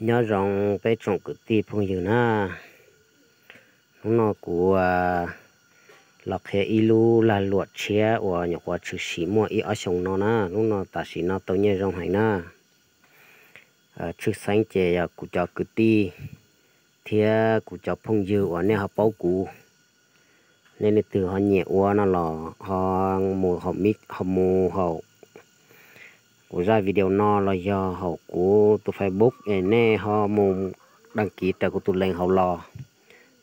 Nyob zoo peb tsoom kwv tij phooj ywg na, hnub no kuv los qhia ib lub lag luam tshiab uas nyuam qhuav tshwm sim muaj ib ob xyoos no na, hnub no tam sim no tau nyiaj zoo heev na. Tshwj xeeb ces yog kuv cov kwv tij thiab kuv cov phooj ywg uas nej ho paub kuv, nej leej twg ho nyiam ua no los ho mus haum, ho mus haum kuv zaj video no los yog haum kuv tus Facebook es nej ho mus đăng ký raws kuv tus link hauv los,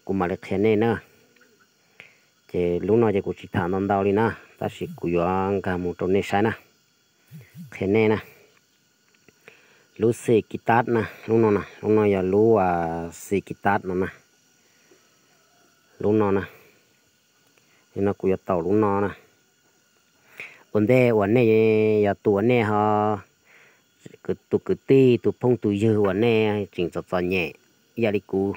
kuv mam li qhia nej na. Ces lub no ces kuv tsis tham ntau ntau li na, tab sis kuv yuav nkag mus rau nej saib na, qhia nej na. Lub xim kiv tab na, lub no na, lub no yog lub xim kiv tab no na. Lub no na, no kuv yuav tau lub no na. Ua ntej uas nej, yog tus uas nej ho, tus kwv tij tus phooj tus ywg uas nej tseem txom txom nyem ib yam li kuv,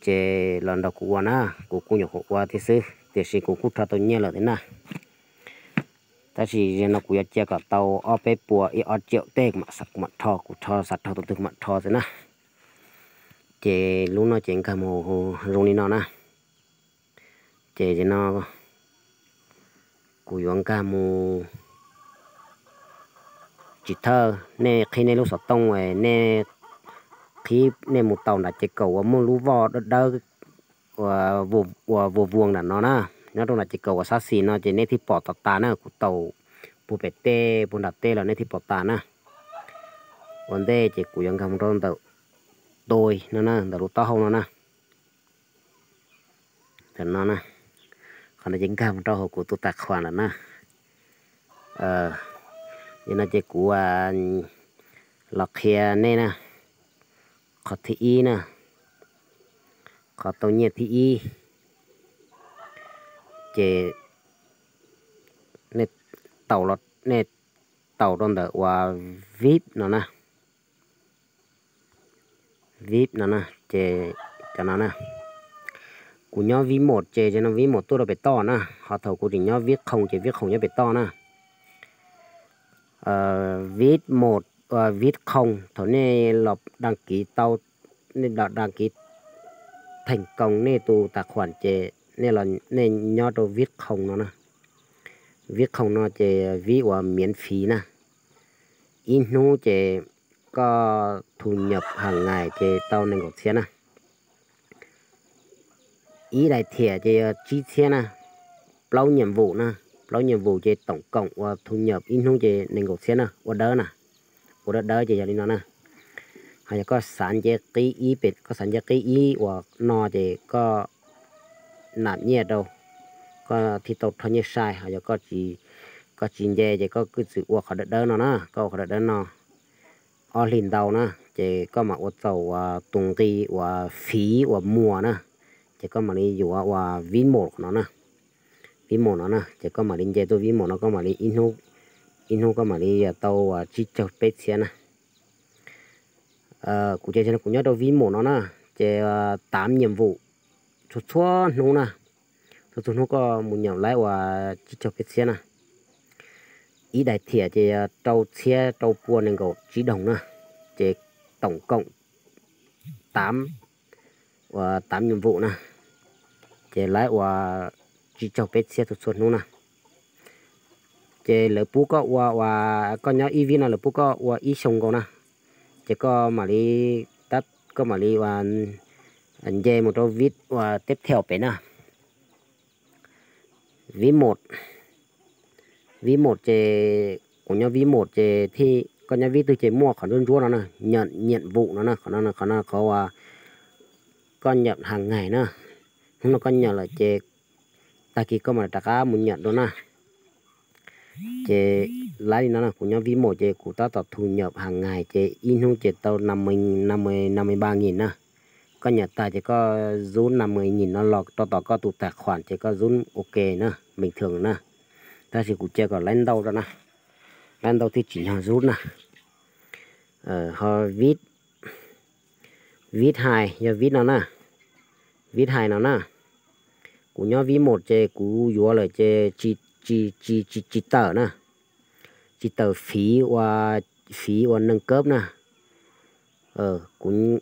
ces los nrog kuv ua na, kuv kuj nyuam qhuav ua thiab xwb tiam sis kuv kuj rho tau nyiaj lawm thiab na. Tab sis zaum no kuv yuav cia kom tau ob peb puas ib ob triệu tej kuv mam rho, kuv rho xav rho tus twg kuv mam rho xwb na. Ces lub no ces nkag mus zoo li no na. Ces no kuv yuav nkag mus, tsis thawj nej qhib nej lub xov tooj, nej qhib nej mus tau nram ces kaum uas muaj lub voj dawb dawb uas vuas vuas nram no na, nyob rau nram ces kaum uas xab xis no ces nej thiaj pom tau tas na, kuv tau puag pem tej puag nram tej los nej thiaj pom tas na. Ua ntej ces kuv yuav nkag mus rau ntawm tôi no na, ntawm lub taub hau no na. Ntawm no na, qhov no ces nkag mus rau hauv kuv tus tài khoản lawm na. Yog no ces kuv los qhia nej na, qhov thib ib na, qhov tau nyiaj thib ib, ces nej tau, nej tau rau ntawm uas vip no na. Vip no na, ces cov no na, kuv nyob vip một ces cov no vip một tuaj rau pem toj na, ho thaum kuv tseem nyob vip không ces vip không nyob pem toj na. Vip một, vip không thaum nej los đăng ký tau, nej đăng ký thành công nej tus tài khoản ces nej nyob rau vip không no na. Vip không no ces vip uas miễn phí na, ib hnub ces koj thu nhập hàng ngày ces tau nees nkaum txhiab na. Ib daim thiam ces yog tsib txhiab na. Plaub nhiệm vụ na, plaub nhiệm vụ ces tổng cộng uas thu nhập ib hnub ces nees nkaum txhiab na, ua dawb na, ua dawb dawb ces yog li no na. Ho yog koj xav nce qib ib, koj xav nce qib ib uas no ces koj nạp nyiaj rau, koj thiaj tau rho nyiaj sai. Ho yog koj tsis nce ces koj kuj txwm ua qhov dawb dawb no na, koj ua qhov dawb dawb no ob hlis ntau na, ces koj mam ua txaus uas tus nqi uas phí uas mua na, ces koj mam li yuav uas vip một no na. Vip một no na, ces koj mam li nce tuaj vip một no, koj mam li ib hnub, ib hnub koj mam li tau uas tsib caug peb txhiab na. Kuv ces kuv nyob rau vip một no na, ces tám nhiệm vụ txhua txhua hnub na, txhua txhua hnub koj mus nyam lawv uas tsib caug peb txhiab na. Ib daim thiam ces rau txhiab rau pua nees nkaum tsib đồng na, ces tổng cộng tám, uas tám nhiệm vụ na, ces lawv uas tsib caug peb txhiab txhua txhua hnub na. Ces lawv pub koj ua, uas koj nyob ib vip no lawv pub koj ua ib xyoo nkaus na, ces koj mam li, koj mam li uas nce mus rau vip uas tiếp theo pem na. Vip một, vip một ces kuv nyob vip một ces thiaj, koj nyob vip twg ces muaj qhov ntsuab ntsuab no na, nhận nhiệm vụ no na, qhov no, qhov no qhov uas koj nhận hàng ngày na. Hnub no koj nhận lawm ces tag kis koj mam rov qab mus nhận dua na. Ces lawv li no na, kuv nyob vip một ces kuv tab tom thu nhập hàng ngày ces ib hnub ces tau năm mươi, năm mươi, năm mươi ba nghìn na. Koj nhận tag ces koj rút năm mươi nghìn no los rau tom koj tus tài khoản ces koj rút ok na, bình thường na. Tab sis kuv cia kom lawv ntau rau na, lawv ntau thiaj tsim nyog rút na. Ho vip, vip hai yog vip no na, vip hai no na. Kuv nyob vip một ces kuv yuav lawm ces tsis, tsis, tsis, tsis tawm na, tsis tawm phí uas, phí uas nâng cấp na. Kuv,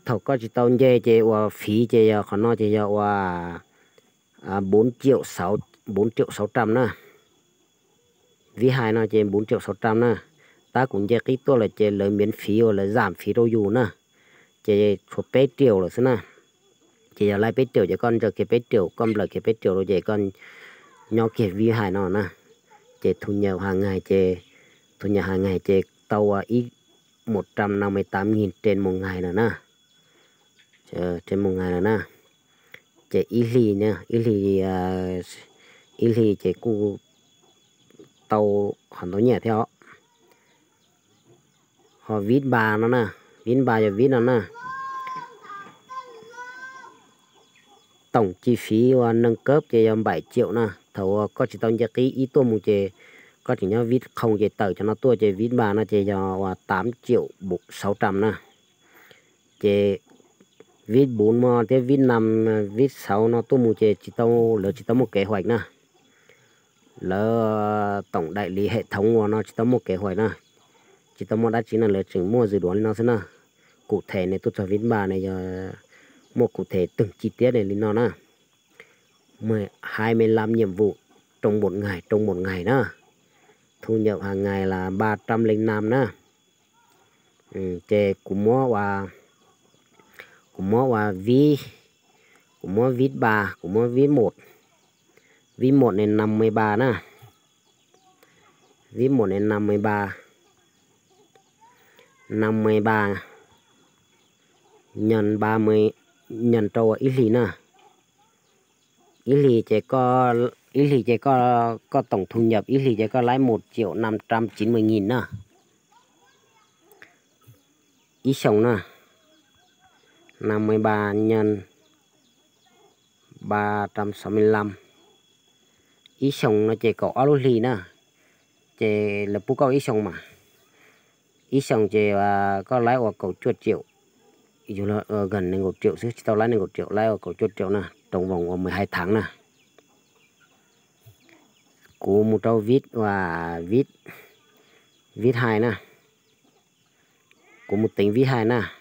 thaum koj tsis tau nce ces uas fiv ces yog qhov no ces yog uas bốn triệu sáu trăm na. Vib hais no ces bốn triệu sáu trăm na. Tab kuv nce qib tuaj lawm ces lawv miễn phí uas lawv giảm phí rau yus na, ces tshuav peb triệu lawm xwb na. Ces yog lawv peb triệu ces koj ntsaws kiag peb triệu, koj nplawm kiag peb triệu rau ces koj nyob kiag vib hais no na. Ces thu nhập hàng ngày ces, thu nhập hàng ngày ces tau ua ib một trăm năm mươi tám nghìn trên một ngày lawm na. Trên một ngày lawm na. Ces ib hlis, ib hlis, ib hlis ces kuj tau qhov ntau nyiaj thiab os. Ho vib npa no na, vib npa yog vib no na. Tổng chi phí uas nâng cấp ces yog bảy triệu na. Thaum uas koj tsis tau nce qib ib tuaj mus ces koj tseem nyob vib không ces tawm cov no tuaj ces vib npa no ces yog uas tám triệu sáu trăm na. Ces vib bốn no thiab vib năm, vib sáu no tuaj mus ces tsis tau, lawv tsis tau muaj kế hoạch na. Lawv tổng đại lý hệ thống uas no tsis tau muaj kế hoạch na, tsis tau muaj dab tsi na, lawv tseem muaj dự đoán li no xwb na. Cụ thể nws tuaj txog vib npa ne yog muaj cụ thể từng chi tiết ne li no na. Mười, hai mươi lăm nhiệm vụ trong một ngày, trong một ngày na. Thu nhập hàng ngày là ba trăm linh năm na. Ces kuv muab ua, kuv muab ua vib, kuv muab vib ba, kuv muab vib một. Vib một này năm mươi ba na. Vib một này năm mươi ba. Năm mươi ba nhân ba mươi, nhân rau ua ib hlis na. Ib hlis ces koj, ib hlis ces koj tổng thu nhập ib hlis ces koj laib một triệu năm trăm chín mươi nghìn na. Ib xyoos na, năm mươi ba nhân ba trăm sáu mươi lăm. Ib xyoos no ces kaum ob lub hlis na, ces lawv pub koj ib xyoos mas. Ib xyoos ces koj laib ua kaum cuaj triệu, yus, gần nees nkaum triệu xwb, tsis tau laib nees nkaum triệu, laib ua kaum cuaj triệu na, trong vòng ua mười hai tháng na. Kuv mus rau vib, vib, vib hai na. Kuv mus teev vib hai na.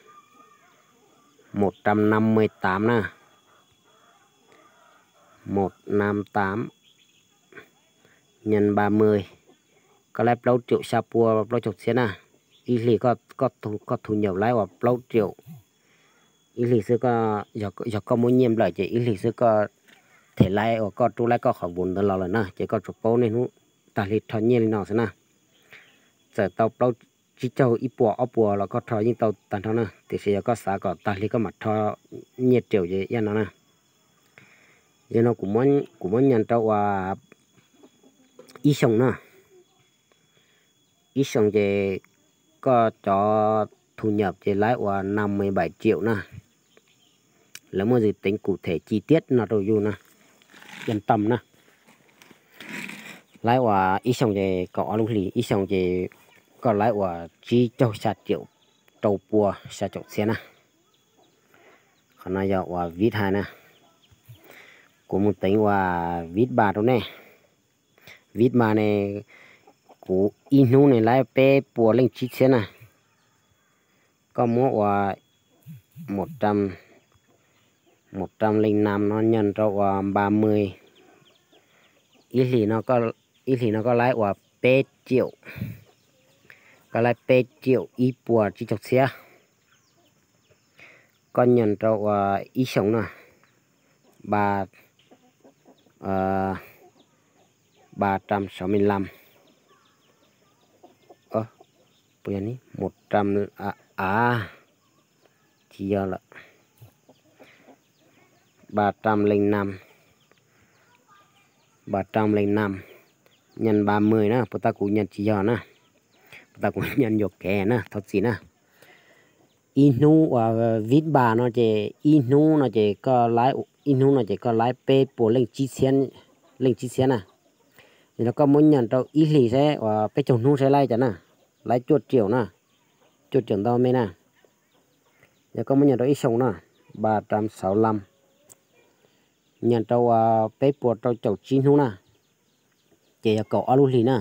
Một trăm năm mươi tám na. Một năm tám nhân ba mươi. Koj laib plaub triệu xya pua plaub caug txhiab na. Ib hlis koj thu nhập laib ua plaub triệu. Ib hlis xwb, yog koj muab nyiaj nplawm ces ib hlis xwb koj them laib uas koj rub laib koj qhov vus ntawd los lawm na, ces koj tsuas paub niaj hnub tag hli rho nyiaj li no xwb na. Txawm tau plaub, tsib caug ib puas ob puas los koj rho yeej tau tag nrho na, tiam sis yog koj xav kom tag hli koj mam rho nyiaj triệu ces ib yam no na. Yog no kuv muab nyees rau uas ib xyoos na. Ib xyoos ces koj cov thu nhập ces laib ua năm mươi bảy triệu na. Lawv muaj dự tính cụ thể chi tiết no rau yus na, yên tâm na. Laib ua ib xyoos ces kaum ob lub hlis, ib xyoos ces koj laib ua tsib caug xya triệu rau pua xya caum txhiab na. Qhov no yog ua vib hai na. Kuv mus teev ua vib ba rau nej. Vib ba ne, kuv ib hnub ne laib peb puas leej tsib txhiab na. Koj muab ua một trăm, một trăm linh năm no nhân rau ua ba mươi. Ib hlis no, ib hlis no koj laib ua peb triệu, koj laib peb triệu ib puas tsib caug txhiab. Koj nyees rau ua ib xyoos na, ba, ba trăm sáu mươi lăm, puas yog ni, một trăm, a, tsis yog lawm, ba trăm linh năm, ba trăm linh năm nhân ba mươi na, puas tas kuv nyees tsis yog na, puas tas kuv nyees yuam kev na, thov txim na. Ib hnub uas vib npas no ces ib hnub no ces koj laib, ib hnub no ces koj laib peb puas leej tsib txhiab, leej tsib txhiab na. Yog no koj muab nyees rau ib hlis saib uas peb caug hnub saib laib cas na, laib cuaj triệu na, cuaj triệu ntau me na. Yog koj muab nyees rau ib xyoos na, ba trăm sáu mươi lăm, nyees rau uas peb puas rau caum tsib hnub na, ces yog kaum ob lub hlis na,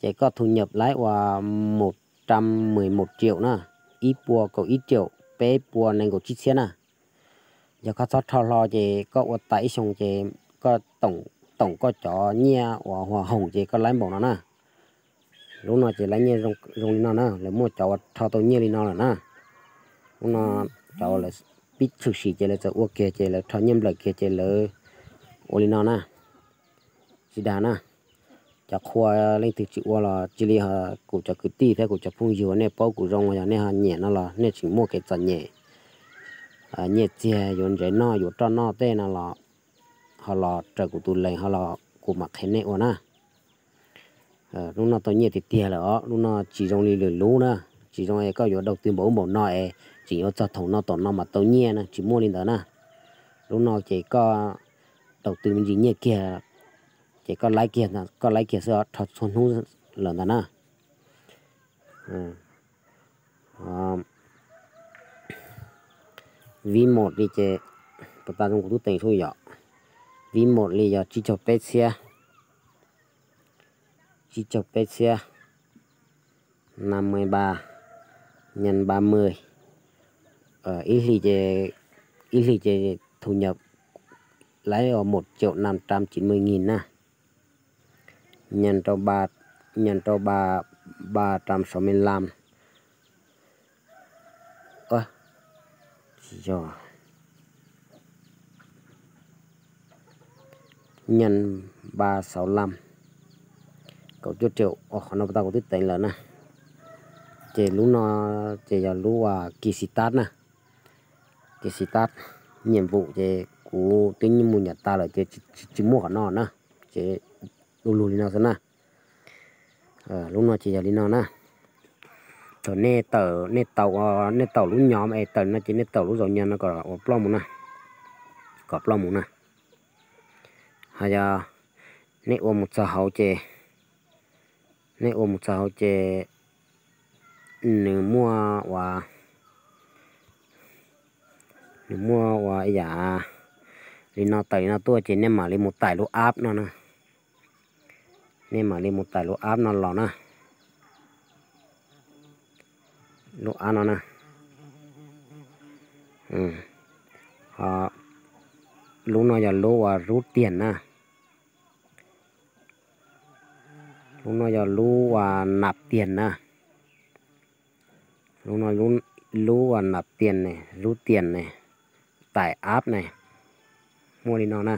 ces koj thu nhập laib uas một trăm mười một triệu na. ib puas kaum ib riaum peb puas nees nkaum tsib txhiab na. Yog koj txhob rho hlo ces koj ua tas ib xyoo ces koj toom koj cov nyiaj uas hoa hồng ces koj laib npaum no na. Lub no ces laib nyiaj zoo li no na, lawv muaj cov uas rho tau nyiaj li no lawm na. Lub no cov lawv pib tshwm sim ces lawv txawm ua kiag ces lawv rho nyiaj nplawm kiag ces lawv ua li no na. Tsis dag na, cov qhua leej twg tsis ua los cia li ho, kuv cov kwv tij thiab kuv cov phooj ywg uas nej paub kuv zoo los yog nej ho nyiam no los nej tseem muaj kev txom nyem, nyiaj txiag yuav ntsev noj yuav roj noj tej no los ho los raws kuv tus lees ho los kuv mam qhia nej ua na. Lub no tau nyiaj tiag tiag lawm os, lub no tsis zoo li lwm lub na, tsis zoo es koj yuav đầu tư npaum ub npaum no es tseem yuav txog thaum no tom no mas tau nyiaj na, tsis muaj li ntawd na. Lub no ces koj đầu tư me ntsis nyiaj kiag ces koj laib kiag, koj laib kiag xwb, rho txhua hnub lawm ntawd na. Vis một li ces, puas tas zoo kuv tub teem xwb yom. Vis một li yog tsib caug peb txhiab, tsib caug peb txhiab, năm mươi ba nhân ba mươi, ib hlis ces, ib hlis ces thu nhập lawv một triệu năm trăm chín mươi nghìn na. Nhân rau ba, nhân rau ba, ba trăm sáu mươi lăm. Ua, tsis yog, nhân ba sáu lăm, kaum cuaj triệu, qhov no puas tas kuv twb teem lawm na. Ces lub no ces yog lub uas Kisitas na, Kisitas, nhiệm vụ ces kuv twb mus nyam tas lawm ces tsis muaj qhov no na, ces du lug li no xwb na. Lub no ces yog li no na. Thaum nej tawm, nej tau, nej tau lub nyom es tawm no ces nej tau lub zaus nyom no kom ua ploj mus na, kom ploj mus na. Ho yog nej ua mus txog hauv ces, nej ua mus txog hauv ces nws muaj ua, nws muaj ua yam li no tawm li no tuaj ces nej mam li mus tải lub app no na. Nej mam li mus tải lub app no los na. Lub app no na. Lub no yog lub uas rút tiền na. Lub no yog lub uas nạp tiền na. Lub no, lub uas nạp tiền ne, rút tiền ne, tải app ne, muaj li no na.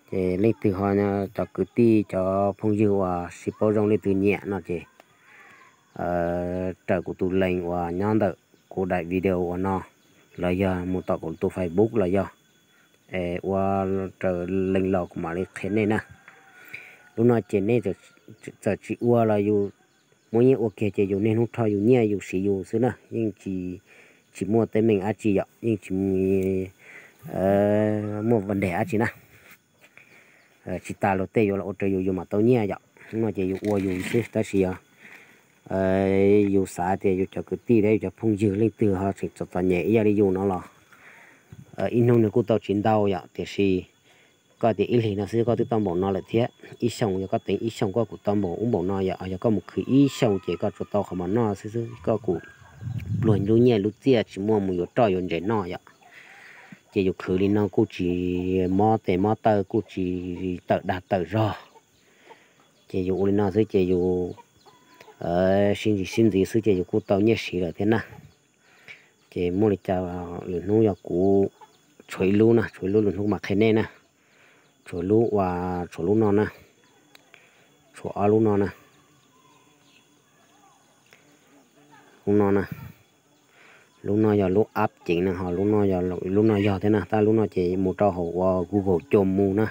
Ces leej twg ho, cov kwv tij cov phooj ywg uas sib paub zoo leej twg nyiam no ces raws kuv tus lees uas nyob ntawm kuv daim video uas no, los yog mus tom kuv tus Facebook los yog es ua raws lees los kuv mam li qhia nej na. Lub no ces nej txawm tsis ua los yus muaj nyiaj ua kiag ces yus niaj hnub rho yus nyiaj yus siv yus xwb na, yeej tsis muaj teeb meem dab tsi yom, yeej tsis muaj vaj deg dab tsi na. Tsis tas luag tej yuav los ua rau yus, yus mam tau nyiaj yom. Lub no ces yus ua yus xwb tab sis yog yus xav tias yus cov kwv tij thiab yus cov phooj ywg leej twg ho tseem txom txom nyem ib yam li yus no los ib hnub nws kuj tau tsis ntau yom, tiam sis koj tias ib hlis no xwb koj twb tau npaum no lawm thiab, ib xyoos yog koj teev ib xyoos koj kuj tau npaum ub npaum no yom, yog koj mus khwv ib xyoos ces koj tsuas tau qhov mov noj xwb xwb, koj kuj pluag lub nyiaj lub txiaj tsis muaj mus yuav roj yuav ntsev noj yom. Ces yus khwv li no kuj tsis mob tes mob taw, kuj tsis tawm dag tawm zog. Ces yus ua li no xwb ces yus sib ntsis sib ntxiv xwb ces yus kuj tau nyiaj siv lawm thiab na. Ces muaj li cas lwm hnub yog kuv tshuav ib lub na, tshuav ib lub lwm hnub kuv mam qhia nej na. Tshuav lub uas, tshuav lub no na, tshuav ob lub no na. Lub no na, lub no yog lub app ceev na, ho lub no, lub no yog thiab na, tab lub no ces mus rau hauv uas Google Chrome mus na.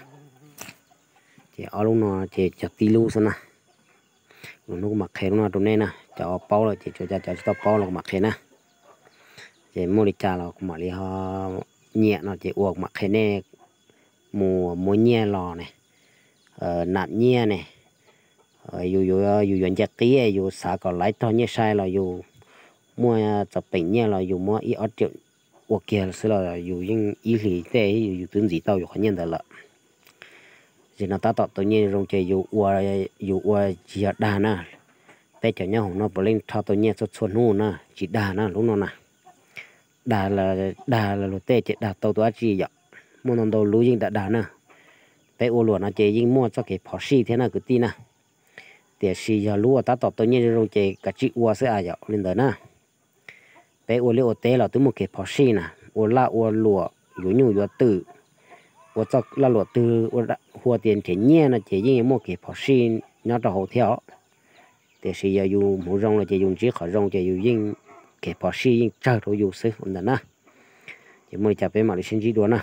Ces ob lub no ces cog tib lub xwb na. Lwm hnub kuv mam qhia lub no rau nej na, cov paub lawm ces tsuas, cov tsis tau paub los kuv mam qhia na. Ces muaj li cas los kuv mam li ho nyiam no ces ua kuv mam qhia nej mus muab nyiaj los ne, nap nyiaj ne, yus yuav, yus yuav nce qib yus xav kom laiv tog nyiaj sai los yus muaj txom peem nyiaj los yus muab ib ob triệu ua kiag xwb los yus yeej ib hlis tej yus twb ntxiv tau yus qhov nyiaj ntawd lawm. Ces no tab tom tau nyiaj zoo ces yus ua, yus ua tsis yog dag na, Peb cov nyob hauv no puav leej rho tau nyiaj txhua txhua hnub na, tsis dag na lub no na. Dag, dag luag tej ces dag tau tus dab tsi yom. Muaj ntau ntau lub yeej dag dag na. Peb ua luam no ces yeej muaj txoj kev phov sij thiab na kwv tij na. Tiam sis yog lub uas tab tom tau nyiaj zoo zoo ces kav tsij ua xwb a yom, li ntawd na. Peb ua liaj ua teb los twb muaj kev phov sij na, ua laj ua luam, yuav nyuj yuav twm, ua txoj laj luam twg ua hua tias nrhiav nyiaj no ces yeej muaj kev phov sij nyob rau hauv thiab os. Tiam sis yog yus hmoov zoo los ces yus ntsib qhov zoo ces yus yeej, kev phov sij yeej tsawg rau yus xwb ua ntawm na. Ces muaj li cas peb mam li sib ntsib dua na.